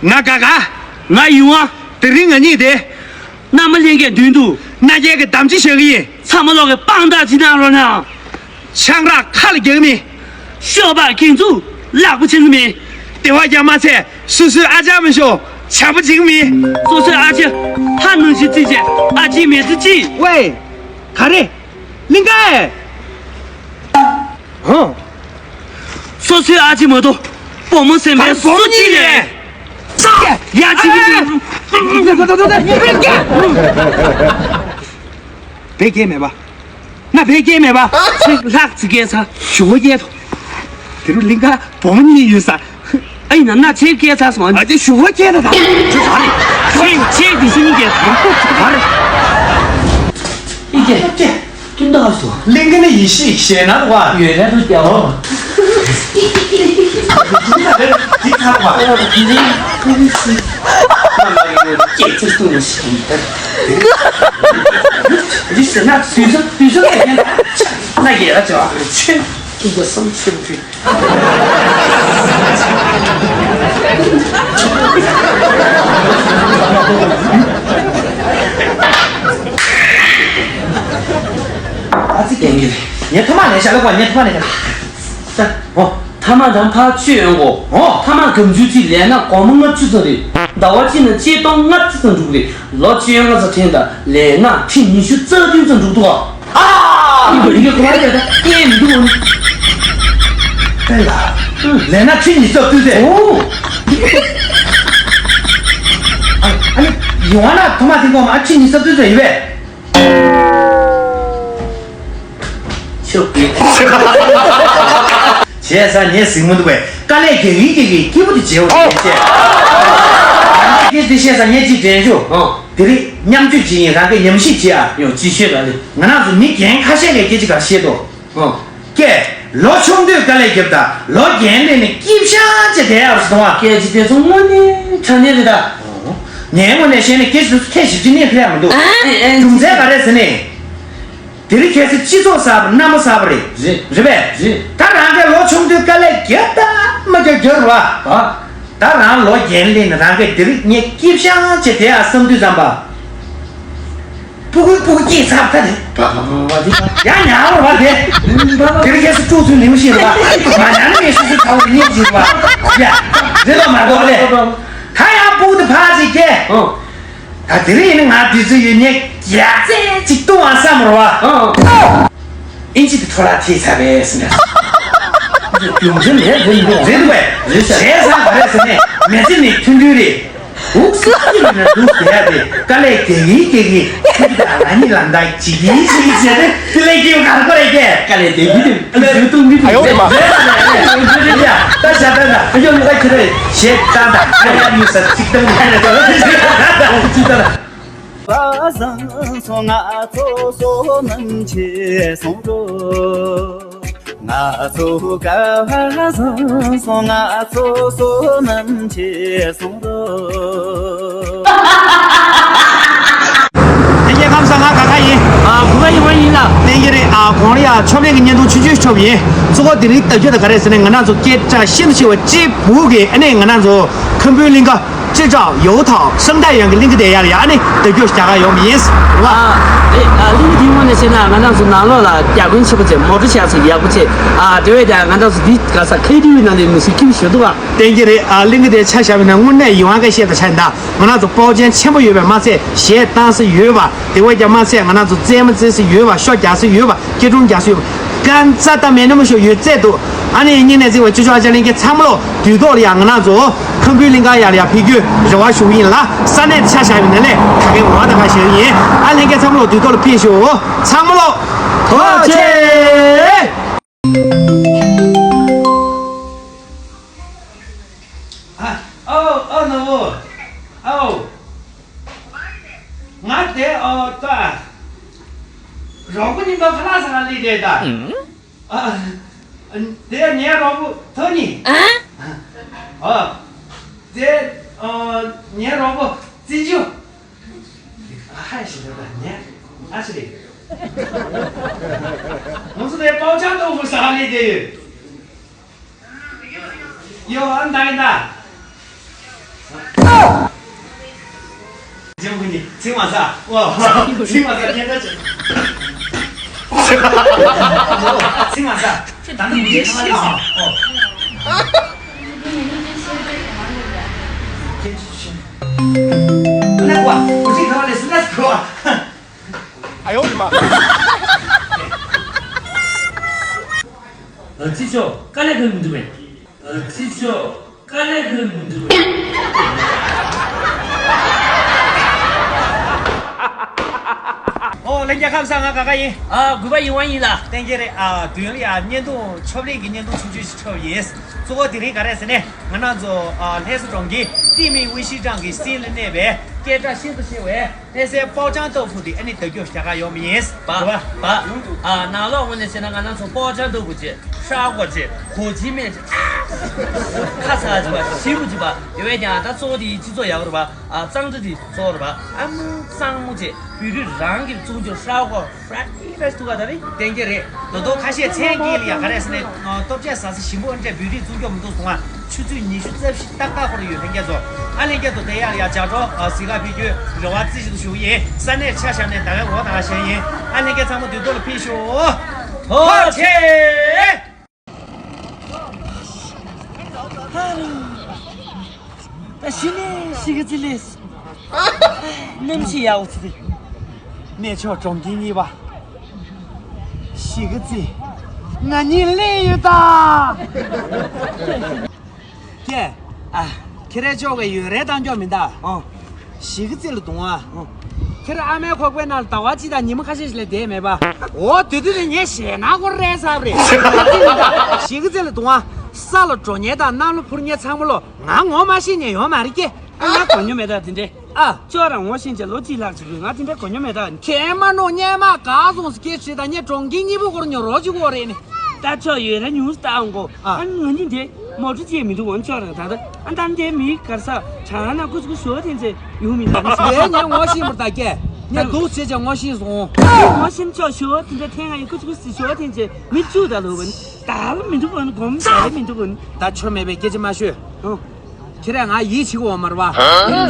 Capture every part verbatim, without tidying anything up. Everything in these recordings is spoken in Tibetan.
ང་དགའ་དགའ། ང་ཡིད་དབང་། དེ་རིང་ང་གཉིས་དེ། མནའ་མ་ལྷན་རྒྱས་མདུན་དུ། མནའ་སྐྱེལ་གྱི་དམ་བཅའ་བཞག་གི་ཡིན། ཚང་མ་ལོག་གི་དཔང་རྟགས་ཅིག་གནང་རོགས་གནང་། ཆང་རག་ཁ་ལ་རྒྱག་མི། ཤོ་སྦག་གྱེན་འཛུགས་ལག་པ་འཆང་མི། དེ་བ་རྒྱག་མ་ཚད་སོ་སོའི་ཨ་ཅག་མི་ཤོ་བྱམས་པོ་བྱེད་མི། སོ་སོའི་ཨ་ཅག་ཕ་ནང་བཞིན་བརྩི་བྱས་ཨ་ཅེ་མི་བརྩི་ཅི། ཝེ། ག་རེ། གླིང་ག་ཨེ། ཧོ། སོ་སོའི་ཨ་ཅེ་མ་གཏོགས་བུ་མོ་སེམས་པའི་སུ་གཅིག་ལས། ཡ་ཅི་གི། བེ་སྐྱེས་མེད་པ། ང་བེ་སྐྱེས་མེད་པ། ཚིག་ལྷག་ཙི་སྐྱེས་ཚར། ཞུ་བ་སྐྱེས་ཐོག་དེ་རུ་གླིང་ག་བུ་མོ་གཉིས་ཡོད་ས། ཨ་ཡིན་ན་ན་ཚེ་སྐྱེས་ཚར་སོང་། ཨ་ཅེ་ཞུ་བ་སྐྱེས་ད་ད། ཅི་ཟ་རེད། ཚེ་ཚེ་དེ་སུ་གཉིས་སྐྱེས་ད་ད་རེད། ཨི་ཀྱེ། ཀྱེ། ཀུན་ཏུ་སོ། གླིང་ག་ནི་ཡེ་ཤེས་ཞེ་ན་བ། ཡོད་ན་དུ་རྒྱ་བ། འདི་ཁ་བ། འདི་ཟེར་ན་དུས་ཚོད་དུས་ཚོད་ལས་ཀྱང་ན་ཡེ་ར་ཅོ་ཆེ། ཀུན་ཏུ་བསམ་ཚུལ་འདི། ཨ་ཙི་ཀྱེ་ངས་ཐ་མག་ལེན་ཤག་ལ་ཀོ། ངས་ཐ་མག་ལེན་ཤག་ཨོ། ཐ་མག་དང་ཕར་ཆུ་ཡོང་གོ། ཨོ། ཐ་མག་གམ་ཆུ་གཅིག་ལས་ན་སྒོར་མོ་ལྔ་བཅུ་ཙམ་རེད། ཟླ་བ་གཅིག་ན་ཆིག་སྟོང་ལྔ་བཅུ་ཙམ་འགྲོ་གི་རེད། ལོ་བཅོ་ལྔ་ཙམ་དྲན་དང་ལས་ན་ཁྲི་ཉི་ཤུ་རྩ་བདུན་ཙམ་འགྲོ་འདུག་ཨ། ཨ། ཡིན་པ་ཡིན་པ་ཁོ་རང་ཡོད་ད་སྐྱེས་མི་འདུག་ཨ། ལས་ན་ཁྲི་ཉི་ཤུ་རྩ་བདུན་ཙམ། ཨོ། ཨ་ནི་ཡོང་བ་ན་ཐ་མག་དེ་གོ་མ་ཁྲི་ཉི་ཤུ་རྩ་བདུན་ཙམ་ཡོད་པས། ཆོག་གི། བྱས་ཙང་ངས་གཟིགས་མི་འདུག་པས། དཀའ་ལས་རྒྱག་གིན་རྒྱག་གིན་སྐྱིད་པོ་དེ་བྱེད་འོ་དེ་བྱས། ཡང་སྐད་དེ་བཤད་ཙང་ངས་ཅིག་དྲན་བྱུང་། ཨོ། དེ་རིང་མཉམ་སྤྱོད་བྱེད་ཡིན། རང་གིས་ཉམས་ཞིབ་བྱེད་ཨ། ཡོང་ཅི་བཤད་ར་ལེ། ང་རང་ཚོ་མི་རྒན་ཁ་ཤས་ཀྱིས་སྐད་ཅིག་ག་བཤད་དོ། ཨོ། ཀྱེ། ལོ་ཆུང་དུས་དཀའ་ལས་རྒྱབ་དང་ལོ་རྒན་སླེབས་ནས་སྐྱིད་ཤང་བྱས་བསྡད་ཡག་རེད་ཟེར་འདུག་ཨ། སྐད་ཅིག་དེ་ཚོ་དངོས་གནས་དྲང་གནས་རེད་ད། ངའི་ངོས་ནས་བཤད་ན་སྐད་ཆ་དེ་ཚོ་ཐེངས་བཞི་བཅུ་སྙད་ཕུལ་ཡག་མི་འདུག་ཨ་ཨེ་ཨེ། རྒྱུ་མཚན་ག་རེ་ཟེར་ན། དེ་རིང་ཁ་སང་སྤྱི་ཚོགས་གསར་པ་གནའ་མ་གསར་པ་རེད། རེད། རེད་པས། རེད། ད་རང་གིས་ལོ་ཆུང་དུས་དཀའ་ལས་རྒྱབ་དང་མ་རྒྱབ་རྒྱབ་རེད་བ། ཨ། ད་རང་ལོ་རྒན་སླེབས་ནས་རང་གིས་དེ་རིང་ངས་སྐྱིད་ཤང་བྱས་བསྡད་ཡག་བསམ་དུས་ཙམ་པ། སྤུ་གུ་སྤུ་གུ་སྐྱེས་ཚར་ད་དེ། ཡ་ཉལ་བ་དེ། དེ་རིང་ཁ་སང་ཀྲུའུ་ཚུན་ལིའུ་ཤི་རེད་བ། མ་ཉལ་ན་ངས་སོ་སོའི་ཚ་བོ་ཉལ་གྱི་རེད་བ། ཡ། རེད་དོ་མ་གཏོགས་ལེ། ད་ཡང་སྤུ་གུ་དེ་ཕར་ཅིག་སྐྱེས། ད་དེ་རིང་ཡིན་ན་ང་དུས་ཚོད་ཡོད་ནས་རྒྱག་རྩེ་ཅིག་བཏུང་བ་བསམ་རེད་བ། ཨིན་ཇི་དེ་འཕྲོ་བརླག་ཐེབས་ཚར་རེད་ཟེར་ནས། རྒྱུ་མཚན་མེད་རེད་འདུག་རེད་འདུག་བས། རེད་ཤག་བྱས་ཙང་ག་རེ་ཟེར་ནས་མི་ཚེ་ནི་ཐུང་ཐུང་རེད། འུག་སི་ཀི་ལ་འདུག་ཟེར་ཡ་རེད། དཀའ་ལས་རྒྱག་གིན་རྒྱག་གིན་ཐུག་གི་ད་ང་གཉིས་ལ་འདག་བྱེད་ཀྱིན་བྱེད་ཀྱིན་བྱས་ཏེ་དེ་ལས་སྐྱིད་པོ་ག་རེ་ཁོ་རེ་སྐྱེ། དཀའ་ལས་རྒྱག་གིན་དེ་བུ་གཏོང་གི་འདུག་ཨ་ཡོ་མ། རེད་ལ་རེད་ལ་རེད་ལ། ད་ཞབས་བརྟན་ལ་ཨ་ཡོ་ལ་ཁྱེད་རེད་ཞེས་བཏང་དང་ཨ་ཡ་མི་ས་ཚིག་བཏང་ནས་ཁྱེད་རེད་ཚིག་བཏང་ལ། བཟང་སོང་ང་ཚོ་བསོད་ནམས་ཆེ་སོང་འགྲོ། ང་ཚོ་སྐལ་བ་བཟང་སོང་ང་ཚོ་བསོད་ནམས་ཆེ་སོང་འགྲོ། ལྷན་རྒྱས་ཁམས་བཟང་། ང་ག་ཁ་ཡིན། ཨ། གུ་ག་ཡིན་པ་ཡིན་ལ། ལྷན་རྒྱས་རེད། ཨ། གོང་ལ་ཡ་ཆོ་མེད་ཀྱི་བརྙན་ཐུང་ཆུང་ཆུང་ཞིག་ཆོབ་ཡིན། གཙོ་བོ་དེ་རིང་ལྟ་རྒྱུ་དང་ག་རེ་ཟེར་ན་ང་རང་ཚོ་སྐད་གྲགས་ཤིན་ཏུ་ཆེ་བ་གཅིག་བུ་གི་ཨ་ནི་ང་རང་ཚོ་ཁམ་བུའི་གླིང་ག། ཅེ་ཅག་ཡོ་ཐའོ་བསམ་གྲགས་ཡང་གི་གླིང་ག་དེ་ཡར་ཡ་ཨ་ནི་དེ་རྒྱུ་རྒྱ་གར་ཡོང་མི་ཡིན། ཨ། རེད། ཨ། གླིང་ག་དེའི་ངོས་ནས་བཤད་ན་ང་རང་ཚོ་ནང་ལོགས་ལ་རྒྱ་དཔོན་ཆེན་པོ་བྱས་མོ་ཊ་ཆགས་སུ་ཡག་པོ་བྱས། ཨ། དེ་བས་ཀྱང་ང་རང་ཚོ་འདི་ག་ས་ཁེ་ཊི་ཝི་ནང་ནས་མི་སུ་ཁྱིམ་ཞུ་འདུག་ཨ། བསྟན་གྱི་རེད། ཨ། གླིང་ག་དེ་ཆ་བཞག་པ་ན་དངོས་གནས་ཡིད་དབང་འགའ་ཤས་དང་ཆ་ཡིན་ད། ང་རང་ཚོ་སྤོབས་མཆན་ཆེན་པོ་ཡོད་པས་མ་ཚད་གཞས་བཏང་ས་ཡོད་པ། དེ་བས་ཀྱང་མ་ཚད་ང་རང་ཚོ་རྩེད་མོ་རྩེ་ས་ཡོད་པ། ཤོ་རྒྱག་ས་ཡོད་པ། སྐྱིལ་ཀྲུང་རྒྱག་ས་ཡོད་པ། གང་ཙམ་ད་མེད་ན་མ་ཤོ་ཡོད་ཚད་དུ། ཨ་ནི་སྙིང་ནས་བརྩེ་བའི་ཅོ་ཅོ་ཨ་ཅག་ལྷན་རྒྱས་ཚང་མ་ལོ་དུས་ཐོག་ལ་ཡང་ང་རང་ཚོ་ཁམ་བུའི་གླིང་ག་ཡར་ཡར་ཕེབས་རྒྱུའི་རེ་བ་ཞུ་གི་ཡིན་ལ། ས་གནས་ཆ་བཞག་པའི་ནང་ལས་ད་གའི་ངོ་བ་ད་ག་ཞུ་གི་ཡིན། ཨ་ལྷན་རྒྱས་ཚང་མ་ལོ་དུས་ཐོག་ལ་ཕེབས་ཤོག་ཚང་མ་ལོ་ཐུགས་རྗེ་ཆེ། ཨ། ཨོ་ཨོ་ནོ་བོ། ཨོ། ང་དེ་ཨོ་ད། རོགས་པོ་གཉིས་པ་ཁ་ལག་ཟ་ག་སླེབས་བསྡད་ད། ཨ། དེ་ངའི་རོགས་པོ་ཐོ་ནི། ཨ། ཨ། དེ་ཨ། ངའི་རོགས་པོ་བརྩི་འཇོ། ཨ་ཧ་ཞེས་པ་ད་ངའི་ཨ་ཞེས་རེད། ང་ཚོ་དེ་པའོ་ཅང་ཏོ་ཧྥུ་ཟ་ག་སླེབས་བསྡད་ཡོད། ཡོ། ཨ་ནི་ད་ཡིན་ད། ཚིག་མ་ཟ། ཨོ། ཚིག་མ་ཟ། ཉན་ད་ཅི། ཚིག་མ་ཟ། ད་ནི་མི་ཤེས། ཨོ། ཁྱེད་ཀྱིས་ཤེས། ཨ་ནི་ཀོ་ཨ། ཀོ་ཅི་ཁ་བ་ལས་སུ་ན་ཀོ་ཨ། ཨ་ཡོ་མ། ཨ་ཙི་ཅོ། དཀའ་ལས་ཁག་མི་འདུག་པས། ཨ་ཙི་ཅོ། དཀའ་ལས་ཁག་མི་འདུག་པས། ཨོ་ལྷན་རྒྱས་ཁམས་བཟང་། ང་ག་ག་ཡིན། ཨ་གུས་པ་ཡིན་ཝང་ཡིན་ལ། བསྟན་རྒྱས་རེད། ཨ་དུས་ཡུན་ལ་ཡ་བརྙན་ཐུང་ཆོབ་ལིག་གི་བརྙན་ཐུང་ཆུང་ཆུང་ཞིག་འཁྲབ་ཡིན། གཙོ་བོ་དེ་རིང་ག་རེ་ཟེར་ནས་ང་རང་ཚོ་ཨ་ལྷ་ས་གྲོང་ཁྱེར་ཏི་མིང་དབུས་ཤིས་ཀྲང་གི་སྲིད་ལ་གནས་པའི་སྐད་གྲགས་ཤིན་ཏུ་ཆེ་བའི། ལྷ་སའི་པའོ་ཅང་ཏོ་ཧྥུ་དེ་ཨ་ནི་ད་རྒྱུ་རྒྱ་གར་ཡོད་མི་ཡིན། བ་རེད་བ། བ། ཨ་ནང་ལོགས་ངོས་ནས་བཤད་ན་ང་རང་ཚོ་པའོ་ཅང་ཏོ་ཧྥུ་ཅེ་ཧྲ་གོ་ཅེ་གོ་ཅི་མེད་ཅེ་ཨ་ཁ་ཚ་ཅེ་བ་ཞིམ་པོ་ཅེ་བ་ཡོད་པས་ཀྱང་ད་གཙོ་བོ་དེ་སྤྱི་ཚོགས་ཡག་རེད་བ། ཨ་གཙང་སྦྲ་དེ་གཙོ་བོ་རེད་བ། ཨ་མ་གཙང་མོ་ཅེ་བོད་རིགས་རང་གིས་བཙོང་རྒྱུ་ཧྲ་གོ་ཧྲ་ཀི་ར་ཐུག་ག་ད་རེད། བསྟན་རྒྱས་རེད། ད་དུང་ཁ་ཤས་མཚན་དཀྱིལ་ལ་ཡ་ག་རེ་ཟེར་ནས་ཨ་ལྟོ་ཆས་ཟ་ས་ཞིམ་པོ་ཨ་འདྲས་བོད་རིགས་བཙོང་རྒྱུ་མི་འདུག་གསུང་ང་། ཆུ་ཚོད་ཉི་ཤུ་རྩ་བཞི་ཏག་ཏག་འཁོར་ཡོད་ལྷན་རྒྱས་ཚོ། ཨ་ལྷན་རྒྱས་ཚོ་དེ་ཡར་ཡར་ལྗགས་སྒྲོག་ཨ་གཟིགས་ག་ཕེབས་རྒྱུའི་རེ་བ་རྩེ་གཅིག་ཏུ་ཞུ་གི་ཡིན། ས་གནས་ཆ་བཞག་ནས་ཟླ་བའི་འོག་དང་ཞལ་ཡིན། ཨ་ལྷན་རྒྱས་ཚང་མ་དུས་ཐོག་ལ་ཕེབས་ཤོག། ཐུགས་རྗེ་ཆེ། ད་གཞི་ནས་གཞིས་ཀ་རྩེ་ལས། གནམ་གཤིས་ཡག་པོ་ཚེ་རིང་། གནས་མཆོག་གྲོང་ཁྱེར་གཉིས་པ། གཞིས་ཀ་རྩེ། ང་གཉིས་སླེབས་ཡོད་ད། ཀྱེ། ཨ། ཁྱེད་རའི་ཅོག་གི་ཡོད་རེད་བཏང་ཅོག་མིན་ད། ཨོ། གཞིས་ཀ་རྩེ་ལ་འདུག་ཨ། ཨོ། ཁྱེད་ར་ཨ་མའི་ཁོག་པའི་ནང་ལ་ཟླ་བ་གཅིག་དང་ཉི་མ་ཁ་ཤས་ཤིག་ལས་བསྡད་མེད་པ། འོ་དེ་དུས་ལ་ངས་ཞེད་སྣང་སྐོར་རེད་ཟེར་བ་རེད། གཞིས་ཀ་རྩེ་ལ་འདུག་ཨ། གཞིས་ཀ་རྩེ་ལ་འདུག་ཨ། ས་ལ་འགྲོ་མཁན་དང་གནམ་ལ་འཕུར་མཁན་ཚང་མ་ལོ་ང་ངོ་མ་ཤེས་མཁན་ཡོད་མ་རེད་ཀྱེ། ཨ་ང་གོ་མྱོང་མེད་ད་དེ་འདྲས། ཨ། ཅོག་རང་ངོ་ཤེས་བྱས་ལོ་གཅིག་ལྷག་ཅིག་རེད། ང་དེ་འདྲ་གོ་མྱོང་མེད་ད། ཁྱེད་མ་ནོ་སྙན་མ་ག་སོང་ཟེར་སྐད་བྱེད་ད། ངས་གྲོང་ཁྱེར་གཉིས་པོ་སྐོར་ཉོ་རོགས་བྱེད་དགོས་རེད་ནི། ད་ཅོག་ཡོད་ར་ཉུང་སུ་བཏང་གོ། ཨ། ཨ་ང་གཉིས་དེ་མོ་ཊ་ཅིག་མི་འདུག་གོ། ཅོག་རང་ད་ལྟ་ཨ་ད་འདྲའི་མི་གར་ས་གྲང་ན་ཀུ་ཅི་ཀུ་ཞོ་ཐེན་ཚེ་ཡོང་མི་འདུག་ངས་ངས་ངོ་ཤེས་མོ་ད་ཀྱེ། ངས་འདུག་ཟེར་བྱས་ངོ་ཤེས་སོང་། ངོ་ཤེས་ཅོག་ཞོ་དེ་འདྲ་ཐེན་ང་ཡི་ཀུ་ཅི་ཀུ་སི་ཞོ་ཐེན་ཚེ་མི་བཅུ་ད་ལོ་བ་ནི་ད་ལ་མི་འདུག་གོ་ནི་གོམ་ད་ལ་མི་འདུག་གོ་ནི། ད་ཆོ་མེད་པའི་སྐད་ཆ་མ་ཤོད། ཨ། ཁྱེད་རང་ང་ཡིད་ཆེས་གོ་མ་རེད་པ།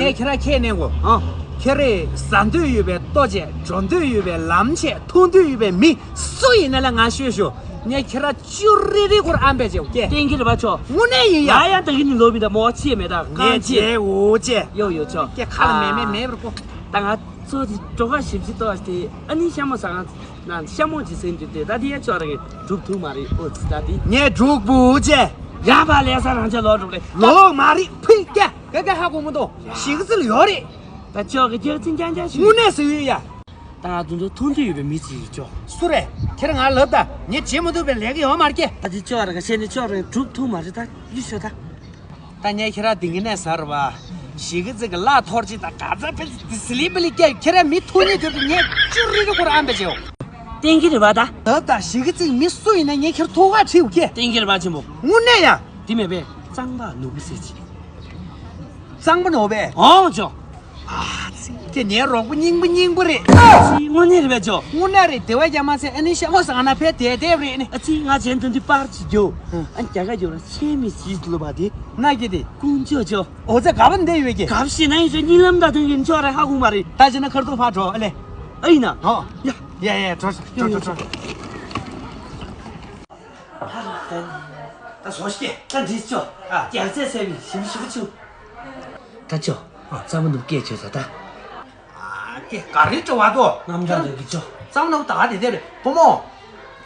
ངས་ཁྱེད་རང་ཁས་ལེན་གོ། ཨ། ཁྱེད་རང་ཟ་འདོད་ཡོད་པའི་ལྟོ་བྱས། འགྲོ་འདོད་ཡོད་པའི་ལམ་བྱས། འཐུང་འདོད་ཡོད་པའི་མི་སུ་ཡིན་ན་ལ་ང་ཤོད་ཤོད། ངས་ཁྱེད་རང་ཅུ་རི་རི་སྐོར་ཨམ་པས་བྱེད་གོ་ཀྱེ། བསྟན་གྱི་རེད་པ་ཅོག་དངོས་གནས་ཡིན་ཡ། ཡ་ཡ་ད་གི་ནི་ལོ་མི་ད་མོ་ཅི་མེད་ད་གང་ངས་ཅི་བྱས་འོ་ཅེ། ཡོ་ཡོ་ཅོག་ཀྱེ་ཁ་ལ་མེ་མེ་མེ་བར་གོ། ད་ང་ཚོ་དེ་འགྲོ་ཁ་ཞིབ་ཅིག་ཏོ་ཨ་སྟེ་ཨ་ནི་ཤ་མོ་ཟ་གང་། ན་ཤ་མོ་ཅིག་ཟེར་འདུག་སྟེ་ད་དེ་ཡ་ཅོག་ར་གི་སྒྲུབ་ཐུབ་མ་རེད། ཨོ་ཙི་ད་དེ་ངས་སྒྲུབ་བུ་ཅེ། ཡ་བ་ལས་ས་རང་ཅག་ལོག་འགྲོ་གི་ལོག་མ་རེད། ཕི་ཀ་ཀ་ཀ་ཧ་གོ་མི་འདུག་གཞིས་ཀ་རྩེ་ལ་ཡོད་རེད། ད་ཅོག་གི་རྒྱག་ཚིག་རྐྱང་རྐྱང་ཞིག་དངོས་གནས་ཟེར་ཡོད་ཡ། ད་ང་དུང་དུ་མཐོང་དུས་ཡོད་པའི་མི་ཅིག་ཡིན་ཅོག་སུ་རེད། ཁྱེད་རང་ང་ལབ་ད། ངས་བྱེད་མ་ཐུབ་པའི་ལས་ཀ་ཡོད་མ་རེད་ཀྱེ། ད་དེ་ཅོག་ར་ག་བཤད་ནས་ཅོག་ར་སྒྲུབ་ཐུབ་མ་རེད། ད་ཡུལ་ཤོད་ད། ད་ངས་ཁྱེད་རང་དེང་གི་གནས་ཟེར་བ། གཞིས་ཀ་རྩེ་གི་གླ་ཐོར་ཅིག་དང་ག་ཚ་ཕེ་ཙི་སི་ལི་པི་ལི་སྐད། ཁྱེད་རང་མི་ཐུག་ཉིད་དུ་ངས་ཅུ་རི་རི་ཁོ་ར་ཨམ་པ་བྱེའོ། བསྟན་གྱི་རེད་པ་ད། ད་ད་གཞིས་ཀ་རྩེ་གི་མི་སུ་ཡིན་ན་ངས་ཁྱེད་ཐུག་ག་ཁྲིད་ཀྱེ། བསྟན་གྱི་རེད་པ་ཆེན་པོ། དངོས་གནས་ཡ། དེ་མེད་པས་གཙང་པ་ནོར་བུ་ཟེར་ཅིག་གཙང་པ་ནོར་བུ། ཨོ་ཅོག་ཨ་ཙི། དེ་ངའི་རོགས་པ་རྙིང་པ་རྙིང་པ་རེད། ཨ་ཙི་དངོས་གནས་རེད་པས་ཅོག་དངོས་གནས་རེད། དེ་བས་ཀྱང་མ་ཚད་ཨ་ནི་ཤ་མོ་ཟ་ན་ཕེ་དེ་དེབ་རེད་ནི། ཨ་ཙི་ང་ཆེན་དོན་དུ་པར་ཅིག་རྒྱོ། ཨ་རྒྱ་ག་རྒྱོ་ལ་ཆེ་མི་ཞིག་ལོ་བ་དེ། ན་གི་དེ། ཀུན་ཅོ་ཅོ། ཨོ་ཙེ་ག་བ་འདི་ཡོད་ཀྱི། ག་བ་ཤི་ན་ཡིན་ཅོ་གཉིད་ལམ་ད་དོན་གྱི་ཅོག་རེ་ཧ་གོ་མ་རེད། ད་ཅི་ན་ཁར་ཏོ་ཕ་འགྲོ་ཨ་ལེ། ཨ་ཡིན་ན། ཧོ། ཡ་ཡ་ཡ་འགྲོ་འགྲོ་འགྲོ་འགྲོ། ད་བཟོ་ཤིག་ད་འདྲི་ཅོ། ཨ། རྒྱགས་ཚད་ཟེར་བའི་ཞིམ་ཞིམ་ཆུ། ད་ཅོ། ཨ། གཙང་མ་ནུབ་སྐད་ཆོད་ས་ད། ཨ་ཀེ་ག་རེ་བྲོ་བ་དོ། རྣམ་གྲངས་རེ་གི་ཅོ། གཙང་མ་ནུབ་ད་ག་དེ་དེ་རེད་བུ་མོ།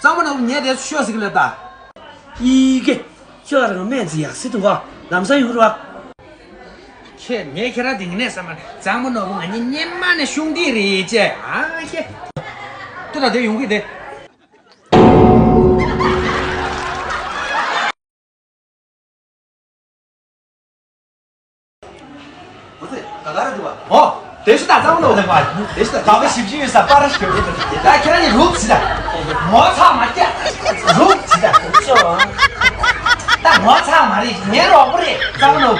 གཙང་མ་ནུབ་ངས་དེ་ཤོད་ཟིག་ལ་ད། ཨི་ཀེ། ཅོ་རང་སྨན་ཟི་ཡག་སི་དུ་བ། ལམ་སང་ཡུར་བ། ཁྱེད་ངས་ཁྱེད་རང་དེ་ངས་བསམ་མ་གཙང་མ་ནུབ་ང་གཉིས་སྙེ་མ་ནས་ཤུང་དེ་རེད་ཅེ། ཨ་ཀེ། ཏུ་ད་དེ་ཡོང་གི་དེ། ཨོ་ཙི། ག་ག་རེ་འདུག་བ། ཨོ། དེ་ཤི་ད་གཙང་མ་ནོ་ལེགས་བ། དེ་ཤི་ད་ག་བ་ཞིབ་ཞིབ་ཡོད་ས་པར་ཞིག་ཡོད། ད་ཁྱེད་རང་གཉིས་རུབ་ཟི་ད། ངོ་ཚ་མ་སྐྱ། རུབ་ཟི་ད། ད་ངོ་ཚ་མ་རེད། ངའི་རོགས་པ་རེད་གཙང་མ་ནོ།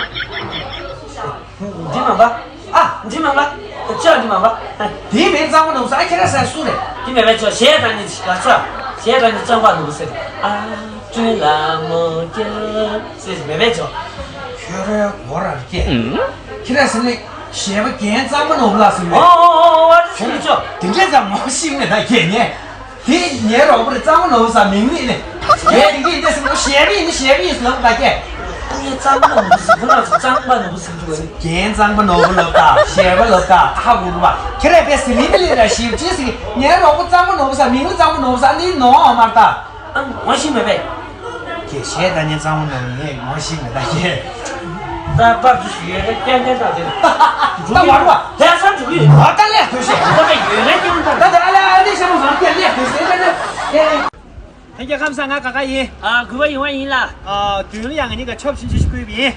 འདི་མ་འབའ། ཨ། འདི་མ་འབའ། ཅོ་འདི་མ་འབའ། དེའི་མིང་གཙང་མ་ནོ་ས་ཁྱེད་རང་ས་སུ་རེད། འདི་མེད་པའི་ཅོ་གཞས་དང་ནི་ག་ཚ། གཞས་དང་ནི་གཙང་པ་ནོ་ཟེར། ཨ། ཀྲུང་ལ་མོ་ཀྱ་ཟེར་མེད་པའི་ཅོ། ཁྱོད་རའི་གོ་ར་སྐྱེ། ཁྱེད་ར་ཟེར་ནི། གཞས་པ་རྒན་གཙང་པ་ནོར་བུ་ལགས་སུ་ཡོད། ཨོ་ཨོ་ཨོ་ཨོ་ཨ་ཅེ་ཅེ། དེ་འདྲས་ཙམ་མ་ཤེས་མེད་ད་རྒན་ངས། དེ་ངའི་རོགས་པ་རེད། གཙང་པ་ནོར་བུ་ཟེར་མིང་ནི་ནི། ངས་དེ་འདྲས་འདྲས་ཟེར་ནོ། གཞས་པ་ཡིན་ནི་གཞས་པ་ཡིན་ཟེར་ལབ་ད་རྒན། ཨ་ངས་གཙང་པ་ནོར་བུ་ཟེར་ཁོ་རང་ཚོ་གཙང་པ་ནོར་བུ་ཟེར་འདུག་གས། རྒན་གཙང་པ་ནོར་བུ་ལབ་ད་གཞས་པ་ལབ་ད་ཧ་གོ་གི་རེད་པ། ཁྱེད་རང་དཔེ་ཟི་ལིང་གི་ལི་ར་ཞིབ་ཅིག་ཟེར་གི། ངའི་རོགས་པ་གཙང་པ་ནོར་བུ་ཟེར་མིང་ལ་གཙང་པ་ནོར་བུ་ཟེར་ནི་ནོ་མར་ད། ཨ་ངོ་ཤེས་མེད་པས། ཁྱེད་གཞས་ད་ནི་གཙང་པོ་ནོར་ངས་ངོ་ཤེས་མེད་ད་ཁྱེད། ད་པར་ཅིག་ཞུ་ཡས་ཀྱི་སྐྱེལ་འདྲེན་དང་དེ་ལ། ད་བར་བ། ལྷ་ས་འགྲོ་གི་ཡོད། ཨ་ད་ལས་ཐུབ་ཤེས། ད་ད་ཡོད་ལས་སྐྱེལ་འདྲེན་དང་། ད་ད་ཨ་ལས་ཨ་ནི་ཤ་མོ་བཟང་སྐྱེལ་ལས་ཐུབ་ཤེས་ད་ད། ལྷན་རྒྱས་ཁམས་བཟང་། ང་ག་ག་ཡིན། ཨ་གུས་པ་ཡོང་བ་ཡིན་ལ། ཨ་དུས་ལ་ཡང་ང་གཉིས་ཀ་ཆོབ་ཆུང་ཆུང་ཞིག་བསྐུལ་བ་ཡིན།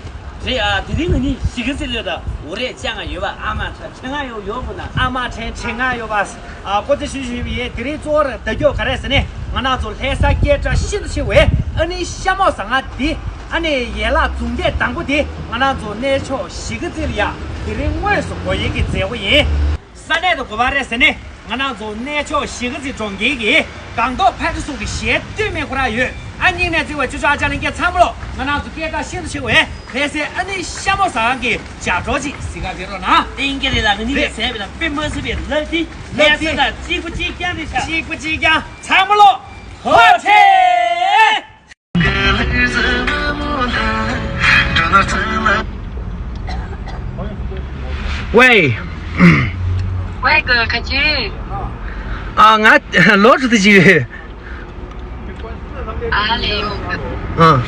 རེད། ཨ་དེ་རིང་ང་གཉིས་གཞིས་ཀ་རྩེ་ལོས་དང་འུ་རེ་ཅང་ང་ཡོད་པ་ཨ་མ་ཁྲ་ཁྲེ་ང་ཡོད་ཡོད་པོ་ན། ཨ་མ་ཁྲེ་ཁྲེ་ང་ཡོད་པ། ཨ་ཀོ་ཙེ་ཞུ་ཞུ་བ་ཡིན། དེ་རིང་གཙོ་བོར་བརྡ་སྐྱོར་ག་རེ་ཟེར་ནས་ང་རང་ཚོ་ལྷ་ས་སྐད་གྲགས་ཤིན་ཏུ་ཆེ་བའི་ཨ་ནི་ཤ་མོ་ཟ་ང་འདི། ཨ་ནི་ཡན་ལག་འཛུགས་འདས་དང་པོ་དེ་ང་རང་ཚོ་གནས་མཆོག་གཞིས་ཀ་རྩེ་ལ་ཡ་དེ་རིང་དངོས་སུ་དགོས་ཡས་ཀྱི་མཛད་སྒོ་ཡིན། ས་གནས་དུ་དགོས་པ་རེད་ཟེར་ནས། ང་རང་ཚོ་གནས་མཆོག་གཞིས་ཀ་རྩེ་གྲོང་ཁྱེར་གྱི་སྒང་ཏོག་ཕ་ཏི་སུག་གི་གཞས་སྟོད་སྨད་ཁོ་ར་ཡོད། ཨ་སྙིང་ནས་བརྩེ་བའི་ཆོས་ཕྱོགས་ཨ་ཅག་ལྷན་རྒྱས་ཚང་མ་ལོ། ང་རང་ཚོ་སྐད་གྲགས་ཤིན་ཏུ་ཆེ་བའི་ལྷ་སའི་ཨ་ནི་ཤ་མོ་ཟ་ཁང་གི་ལྗགས་སྒྲོག་ཅིག་གཟིགས་ག་ཕེབས་རོགས་གནང་། ཨིན་སྐད་རེད་ལ། ང་གཉིས་ཀས་བཟས་པའི་ལ་དཔེ་མ་སྲིད་པའི་ལག་མཐིལ། ལག་མཐིལ་ལ་གཅིག་པུ་གཅིག་རྐྱང་རེད་ཤག་གཅིག་པུ་གཅིག་རྐྱང་། ཚང་མ་ལོ། ཧོ་ཁྲེ། ཝེ། ཝེ་གི་ག་ཅི། ཨ་ང་ལོ་ཙི་ཙི་ཅིག་ཡོད། ཨ་ལས་ཡོང་གི། ཨ།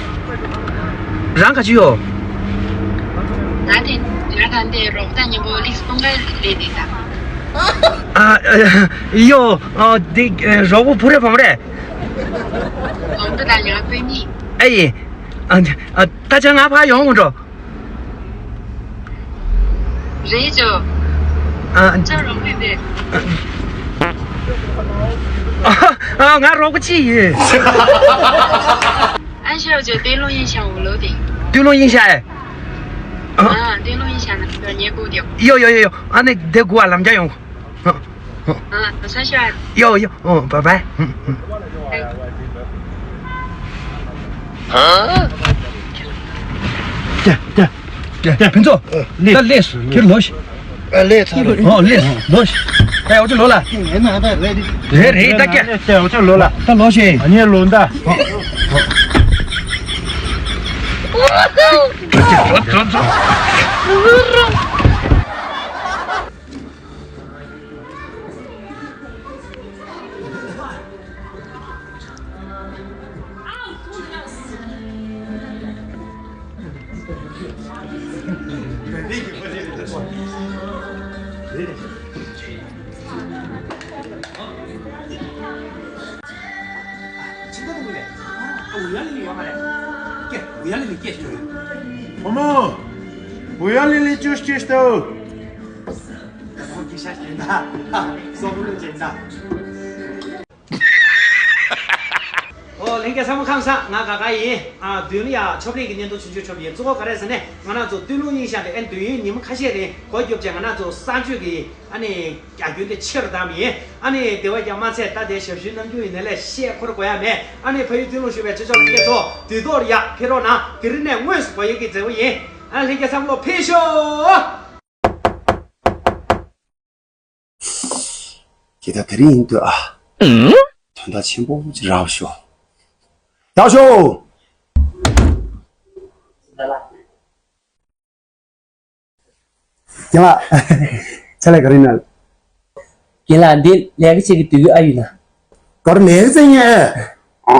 རང་ག་ཅི་ཡོད། ང་དེ་ང་དང་དེ་རོགས་ད་མཉམ་པོ་ལིགས་སྤུན་ཀ་ལས་དེ་ད། ཨ་ཡོ། ཨ་དེ་རོགས་པོ་བུ་རེད་བུ་མོ་རེད། ཨོང་ཏུ་ད་ཡོད་པའི་མི། ཨེ་ཡིན། ཨ་ཨ་ད་ཆ་ང་ཕ་ཡོང་ངོ་འགྲོ། རེད་ཅོ། ཨ་ཅོ་རོགས་པའི་བས། ཨ་ང་རོགས་པ་ཅི་ཡིན། ཨ་ཤོ་ཅོ་ཏེ་ལོ་ཡིན་ཤང་འུ་ལོ་ཏེ། ཏེ་ལོ་ཡིན་ཤང་ཨེ། ཨ་ཏེ་ལོ་ཡིན་ཤང་ན་ཉེ་གུ་ཏེ། ཡོ་ཡོ་ཡོ་ཡོ། ཨ་ནི་དེ་གུ་བ་ལམ་རྒྱ་ཡོང་། ཨ་ས་ཤ། ཡོ་ཡོ། ཨོ་བའི་བའི། ཧ། ཀྱེ་ཀྱེ་ཀྱེ་ཀྱེ་ཕུན་ཚོགས། ད་ལས་སུ་ཁྱེར་ལོ་ཤི། ཨ་ལས་ཚར་རེད། ཨོ་ལས་ལོ་ཤི། ད་ཡོ་ཅི་ལོ་ལ། ངས་ན་ད་རེད། རེད་རེད་ད་ཀྱེ། ད་ཡོ་ཅི་ལོ་ལ། ད་ལོ་ཤི། ཨ་ནི་ལོ་ད། འགྲོ་འགྲོ་འགྲོ། བུ་མོ། བུ་ཡ་ལི་ལི་བཅུ་གཅིག་ལྟ་བུ། ཨོ་ལྷན་རྒྱས་ཚང་མ་ཁམས་བཟང་། ང་ག་ག་ཡིན། ཨ་བདུན་ལ་ཡ་ཆོབ་ལིང་གི་བརྙན་ཐུང་ཆུང་ཆུང་ཆོབ་ཡིན། གཙོ་བོ་ག་རེ་ཟེར་ནས་ང་རང་ཚོ་སྟོད་ལུང་གཡུལ་ཤག་དེ་ཨེ་དུས་ཡུན་ཉི་མ་ཁ་ཤས་རིང་འགོར་རྒྱུ་བྱས། ང་རང་ཚོ་གསར་བརྗོད་ཀྱི་ཨ་ནི་རྒྱ་ཁྱོན་དེ་ཆེ་རུ་བཏང་བ་ཡིན། ཨ་ནི་དེ་བ་ཀྱང་མ་ཚད་ད་དེ་ཞབས་ཞུའི་རྣམ་འགྱུར་ཡིན་ནའི་ལས་བཤད་ཁོ་ར་དགོས་ཡ་མེད། ཨ་ནི་ཕ་ཡུལ་སྟོད་ལུང་བཞུགས་པའི་ཆོས་ཕྱོགས་ལྷན་རྒྱས་ཚོ་དུས་ཐོག་ལ་ཡ་ཕེབས་རོགས་གནང་། དེ་རིང་ནས་དངོས་སུ་དགོས་ཡ་གི་མཛད་སྒོ་ཡིན། ཨ་ལྷན་རྒྱས་ཚང་མ་ལོ་ཕེབས་ཤོག། ཁྱེད་ད་དེ་རིང་ཡིན་དུས་ཨ། དོན་དག་ཆེན་པོ་ཅིག་རག་ཤོག། རག་ཤོག། རྒན་ལགས། ཆ་ལས་ག་རེ་ན། རྒན་ལགས་འདི་ལས་ཀ་བྱེད་ཀྱི་དུས་ཨ་ཡོད་ན། ག་རེ་ལས་ཀ་བྱེད་ཉན། ཨ་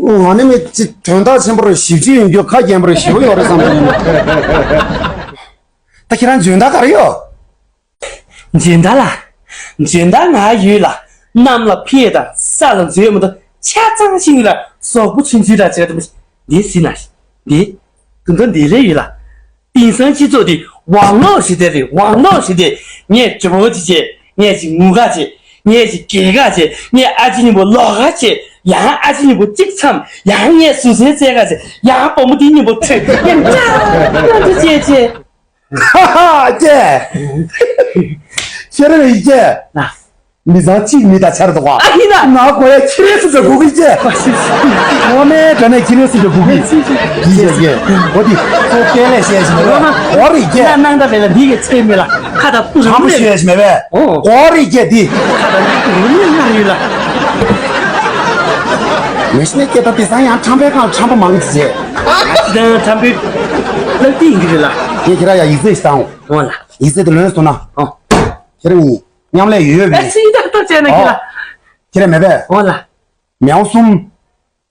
ང་ནི་མི་ཅི་དོན་དག་ཆེན་པོ་རེ་ཞིབ་ཅིག་ཡོང་རྒྱུ་ཁ་རྒྱན་པོ་རེ་ཞེ་པོ་ཡོད་རེད་བསམ་གྱི་ཡིན། ད་ཁྱེད་རང་འཇོན་ཐང་ག་རེ་ཡོད། འཇོན་ཐང་ལ། འཇོན་ཐང་ང་ཡོད་ལ། གནམ་ལ་འཕུར་ཡས་དང་ས་ལ་འཛུལ་ཡས་མ་གཏོགས་ཆ་ཚང་ཤེས་ཡོད་ལ། གཟུགས་པོ་ཆུང་ཆུང་དང་བྱས་དུས་འདི་ཟིན་ན། འདི། དུང་དུང་འདི་ལས་ཡོད་ལ། དེང་སང་སྤྱི་ཚོགས་འདི་网络时代རེད།网络时代། ངས་ཇོ་བོ་ཅིག་བྱས། ངས་ཅིག་ངུ་ག་བྱས། ངས་ཅིག་སྐྱེ་ག་བྱས། ངས་ཨ་ཅེ་མཉམ་པོ་ལོག་ག་བྱས། ཡང་ཨ་ཅེ་མཉམ་པོ་གཅིག་འཚམས། ཡང་ངས་ཟུར་ཟའི་རྩེ་ག་བྱས། ཡང་བུ་མོ་འདི་མཉམ་པོ་ཁྲོས། ངས་འདྲ་འདྲ་བྱས་བྱས། ཧ་ཧ་ཀྱེ། ཤེས་རབ་ཡིན་ཀྱེ། ལགས། མི་ཚང་གཅིག་མི་དང་ཆར་འདུག་བ། ཨ་ཡིན་ན། ང་གོ་ཡ་ཁྱི་རེ་སུ་འདྲ་གུ་གི་ཅེ། ངོ་མའི་དྲ་ནས་ཁྱི་རེ་སུ་འདྲ་གུ་གི། ཡིན་ཅེས་ཀྱེ། འོ་དི་ཁོ་སྐད་ལས་བཤད་ཞིག་མེད་པས། འོ་རེད་ཀྱེ། ན་ནང་ད་བས་ལ་འདི་གི་ཚེ་མི་ལ་ཁ་ད་པུ་ཁྲམ་པོ་ཞུ་ཡ་ཞིག་མེད་པས། འོ། འོ་རེད་ཀྱེ་འདི། ཁ་ད་པུ་རུ་ནི་ང་རེད་ལ། མི་ཤི་ནས་སྐད་ད་དེ་སང་ཡང་ཁྲམ་པའི་ཁང་ཁྲམ་པ་མང་གི་ཟེར། ད་ཁྲམ་པའི་ལག་ཏི་ཡིན་གི་རེད་ལ། ངས་ཁྱེད་ར་ཡ་ཡིག་ཚད་ཞིག་བཏང་འོ། འོ་ལ། ཡིག་ཚད་དེ་ལོན་སོང་ན། འོ། ཁྱེད་རང་གཉིས། མཉམ་ལས་ཡོད་ཡོད་པའི། ཨ་སི་ད་ད་བྱས་ན་ཁྱེད་ལ། ཁྱེད་རང་མེད་པས། འོ་ལ། མེའོ་གསུམ།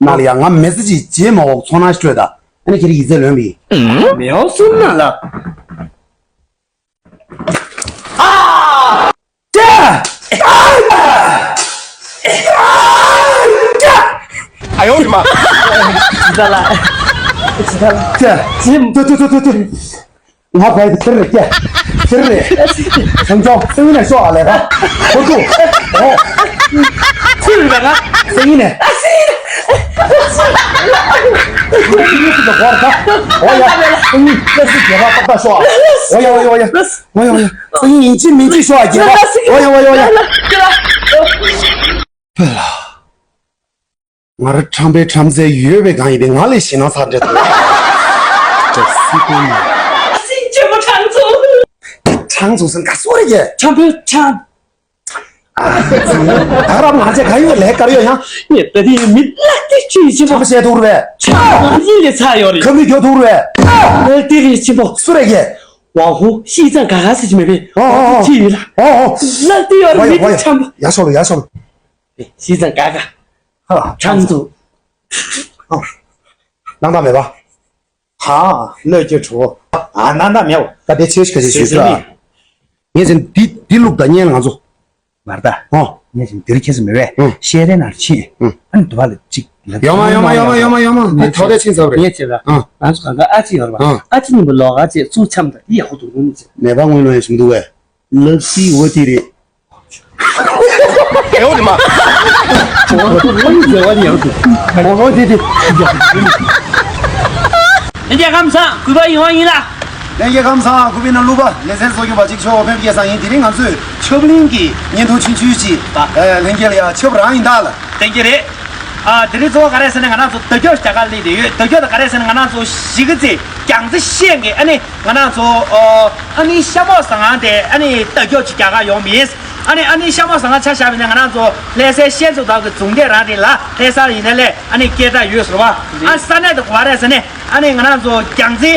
ནང་ལ་ཡ་ང་མེ་སི་ཇི་བརྗེད་མ་འོག་ཚོར་སྣང་ཞིག་སྤྲོད་ད། ཨ་ནི་ཁྱེད་རང་ཡིག་ཚད་ལོན་པའི། མེའོ་གསུམ་ནང་ལ། ཨ། ཨ་ཡོ་རི་མ། ཇི་ལྟར་ལ། ཇི་ལྟར་ལ། ཏུ་ཏུ་ཏུ་ཏུ་ཏུ། ང་བས་དེ་རེད་ཀྱེ། དེ་རེད། སེང་ཆུང་སེང་ནས་ཤོག་ཨ་ལས་ཀ། ཧོ་ཏུ། ཨོ། ཚུར་རེད་ཀ། སེང་ནས། ཨ་སི། ཨོ་ཡ། སེང་ནི་ལ་སི་རྒྱལ་བ་ཏག་ཏག་ཤོག་ཨ། ཨོ་ཡ་ཨོ་ཡ་ཨོ་ཡ། ཨོ་ཡ་ཨོ་ཡ། སེང་ནི་ཡིན་གཅིག་མིན་གཅིག་ཤོག་ཨ་རྒྱལ་བ། ཨོ་ཡ་ཨོ་ཡ་ཨོ་ཡ། ཨོ་ཡ། ང་རང་ཁྲམ་པའི་ཁྲམ་ཚན་ཡོད་པའི་སྒང་ཡིན་པས་ང་ལས་ཞེད་སྣང་ཚ་འདྲ་འདུག་ཅེས་སི་ཀུན་ནས། སྲིད་ཇོ་མོ་ཁྲང་ཚུ། ཁྲང་ཚུ་ཟེར་ག་སོ་རེད་ཀྱེ། ཁྲམ་པའི་ཁྲམ། ཨ་ཙི། ད་རབ་ང་ཚོས་ག་ཡོད་ལས་ཀར་ཡོད་ཡང་། ངས་ད་དེ་མི་ལག་དེ་ཆུ་ཡི་ཆེན་པོ། ཁྲམ་བཤད་ཐུག་རེད། ཁྲམ་ཡིན་ལས་ཚ་ཡོད་རེད། ཁ་མི་རྒྱོ་ཐུག་རེད། ལག་དེ་རེད་ཆེན་པོ། སུ་རེད་ཀྱེ། ཝང་ཧུ་ཤིས་ཙང་ག་ག་ཟེར་གྱི་མེད་པས། ཨོ་ཨོ་ཨོ། ཆི་ཡོད་ལ། ཨོ་ཨོ། ལག་དེ་ཡོད་རེད་མི་དེ་ཁྲམ་པོ། ཡ་ཤོག་ལ་ཡ་ཤོག་ལ། ཤིས་ཙང་ག་ག། ཧ། ཁྲང་ཚུ། ཨ། སྣང་དག་མེད་པ། ཧ། བློས་བཀལ་གྲུ་བོ། ཨ། སྣང་དག་མེད་པ། ད་དེ་ཆེ་ཞིག་ག་ཞིག་ཞུས་ཤིག་ངས་ཚན་འདི་འདི་ལུག་ད་ཉན་ང་ཚོ། མར་ད། ཨོ། ངས་ཚན་འདིར་ཁྱེད་ཚོ་མེད་པས། ཨང་། ཤེས་རེ་ནར་ཕྱིན། ཨང་། ཨ་ནི་དུ་བ་ལ་གཅིག་ལ། ཡོང་མ་ཡོང་མ་ཡོང་མ་ཡོང་མ་ཡོང་མ། འདི་ཐོག་དེ་ཕྱིན་ཚར་རེད། ངས་བྱས་པ། ཨང་། ང་ཚོ་གང་ག་ཨ་ཅི་ཡོད་རེད་པ། ཨང་། ཨ་ཅི་གཉིས་པོ་ལོག་ཨ་ཅེ་ཚུགས་འཆམ་ད་འདི་ཡག་པོ་འདུག་དགོངས་ནས་བྱས། ནད་པ་དངོས་ལ་ཡང་ཞུ་འདུག་བས། ལག་སི་འོ་དེ་རེད། ཨེ་འོ་དེ་མ། འོ་དེ་ལག་སི་འོ་དེ་ཡང་དེ། འོ་འོ་དེ་དེ། ལྷན་རྒྱས་ཁམས་བཟང་གུས་པ་ཡིན་དབང་ཡིན་ལ། ལྷན་རྒྱས་ཁམས་བཟང་གུས་པའི་ནང་བླུག་པ་ལེ་ཚན་སོགས་ཀྱི་བ་གཅིག་ཆོག་ཕེབས་སྐལ་བཟང་ཡིན། དེ་རིང་ང་ཚོས་ཆབ་གླིང་གི་བརྙན་ཐུང་ཆུང་ཆུང་ཞིག་ལྷན་རྒྱས་ལ་ཡ་ཆབ་རང་ཡིན་ད་ལ། ལྷན་རྒྱས་རེད། ཨ་དེ་རིང་གཙོ་བོ་ག་རེ་ཟེར་ན་ང་རང་ཚོ་རྡོ་སྐྱོགས་རྒྱ་གར་སླེབས་བསྡད་ཡོད། རྡོ་སྐྱོགས་དེ་ག་རེ་ཟེར་ན་ང་རང་ཚོ་གཞིས་ཀ་རྩེ་རྒྱལ་རྩེ་ཤན་གྱི་ཨ་ནི་ང་རང་ཚོ་ཨ་ནི་ཤ་མོག་ཟ་ཁང་དེ་ཨ་ནི་རྡོ་སྐྱོགས་ཅིག་རྒྱག་ག་ཡོང་མིན། ཨ་ནི་ཨ་ནི་ཤ་མོག་ཟ་ཁང་ཆ་བཞག་པ་ཡིན་ན་ང་རང་ཚོ་ལྷ་སའི་ཤན་ཚོ་དག་གི་རྫོང་སྡེ་རང་རེད་ལ། ལྷ་ས་ཡིན་ན་ལས་ཨ་ནི་སྐད་གྲགས་ཡོད་ཟེར་བ། ཨ་ས་གནས་དེ་ག་རེ་ཟེར་ནས། ཨ་ནི་ང་རང་ཚོ་རྒྱལ་རྩེ་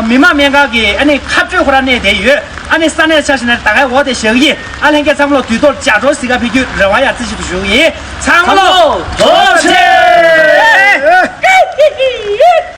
མི་དམངས་སྨན་ཁང་གི་ཨ་ནི་ཁ་སྤྲོད་ཁོ་ར་གནས་དེ་ཡོད། ཨ་ནི་ས་གནས་ཆ་བཞག་ན་ད་གའི་འོག་དེ་བཞག་གི་ཡིན། ཨ་ལྷན་རྒྱས་ཚང་མ་ལོ་དུས་ཐོག་ལྗགས་ཐོག་གཟིགས་ག་ཕེབས་རྒྱུ་རེ་བ་ཡ་རྩེ་གཅིག་ཏུ་ཞུ་གི་ཡིན། ཚང་མ་ལོ་ཐུགས་རྗེ་ཆེ།